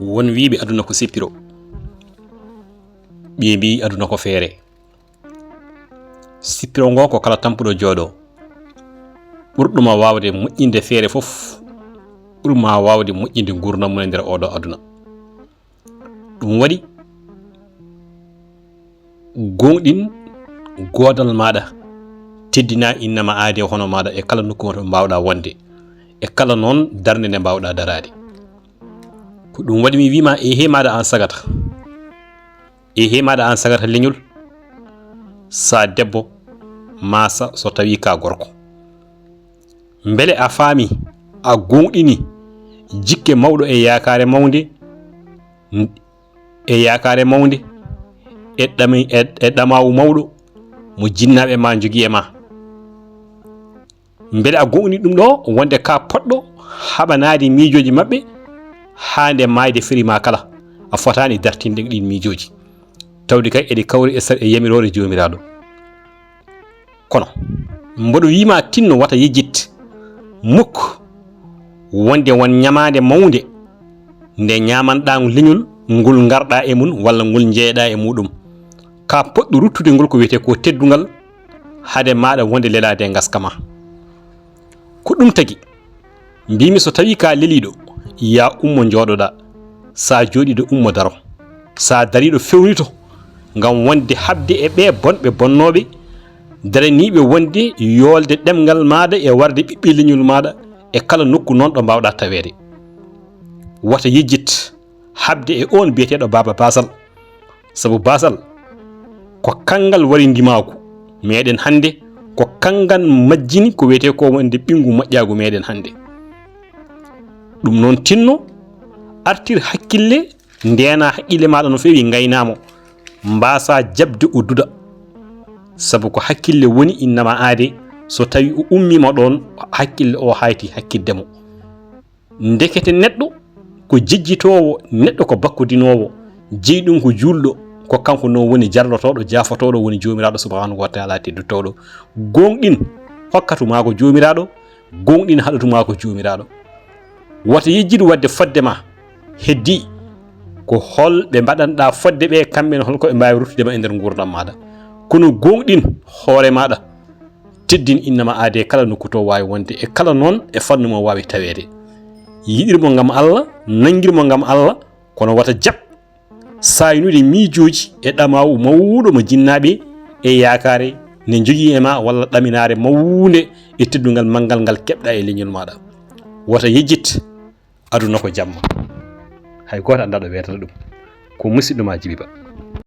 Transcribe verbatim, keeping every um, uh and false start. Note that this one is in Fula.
Won wiiɓe aduna ko sippiro. Ɓe mbiyi aduna ko feere. Sippiro ngo ko kala tampuɗo jooɗo. Ɓurɗuma waawde moƴƴinde feere fof, ɓurma waawde moƴƴinde nguurndam mum e nder oɗo aduna. Ɗum waɗi, gooŋɗin goodal maaɗa, teddina innama aade hono maaɗa e kala nokku to mbaawɗa wonde, e kala noon darnde nde mbaawɗa daraade. Ko ɗum waɗi mi wiima, ehe maaɗa aan sagata. Ehe maaɗa aan sagata leñol, sa debbo, maa sa so tawi ka gorko. Mbele a faami, a gooŋɗini jikke mawɗo e yaakaare mawnde, e yaakaare mawnde, e ɗami-, e, e ɗamaawu mawɗo mo jinnaaɓe ma njogii e ma. Mbele a gooŋɗini ɗum ɗo, wonde ka poɗɗo haɓanaade miijooji maɓɓe haa nde maayde feri ma kala, a fotaani dartinde ɗiin miijooji, tawde kay eɗi kawri e sar-, e yamiroore Joomiraaɗo. Kono mboɗo wiima tinno, wata yejjit mukk wonde won ñamaande mawnde nde ñaamanɗaa leñol ngol ngarɗaa e mum walla ngol njeeyɗaa e muɗum. Ka poɗɗo ruttude ngol ko wiyetee ko teddungal, hade maaɗa wonde lelaade e ngaska ma. Ko ɗum tagi mbimi, so tawi ka leliɗo, ya ummo njooɗoɗa. Sa jooɗiɗo, ummo daro. Sa dariɗo, fewnito ngam wonde haɓde e ɓe bonɓe bonnooɓe, daraniiɓe wonde yoolde ɗemngal maaɗa e warde ɓiɓɓe leñol maaɗa e kala nokku noon ɗo mbaawɗa taweede. Wata yejjit haɓde e oon biyeteeɗo Baaba Basal. Sabu Basal ko kanngal wari ndimaagu meɗen hannde, ko kanngal majjini ko wiyetee ko wonde ɓinngu moƴƴaagu meɗen hannde. Ɗum noon tinno, artir hakkille, ndeena haqqille maaɗa no feewi, ngaynaa mo, mbaasa jaɓde o duda. Sabu ko hakkille woni innama aade, so tawi o ummiima ɗoon, hakkille o hayti hakkitde mo. Ndekete neɗɗo ko jejjitoowo, neɗɗo ko bakkodinoowo, jeyi ɗum ko juulɗo, ko kanko noon woni jarlotooɗo, jaafotooɗo, woni Joomiraaɗo Subhaanahu wa Taala teddotooɗo. Gooŋɗin hokkatu maa ko Joomiraaɗo, gooŋɗin haɗatu maa ko Joomiraaɗo. Wata yejjit waɗde fodde ma heddii ko hol ɓe mbaɗanɗaa fodde ɓe, kamɓe ne hol ko ɓe mbaawi ruttude ma e nder nguurndam maaɗa. Kono gooŋɗin hoore maaɗa, teddin innama aade kala nokku to waawi wonde, e kala noon e fannu mo waawi taweede. Yiɗir mo ngam Allah, nanngir mo ngam Allah, kono wata jaɓ saaynude miijooji e ɗamaawu mawɗo mo jinnaaɓe e yaakaare nde njogii e ma, walla ɗaminaare mawnde e teddungal manngal ngal keɓɗa e leñol maaɗa. Wata yejjit, aduna ko jamma. Hay gooto anndaa ɗo weetata ɗum. Ko musiɗɗo ma Jibi Ba.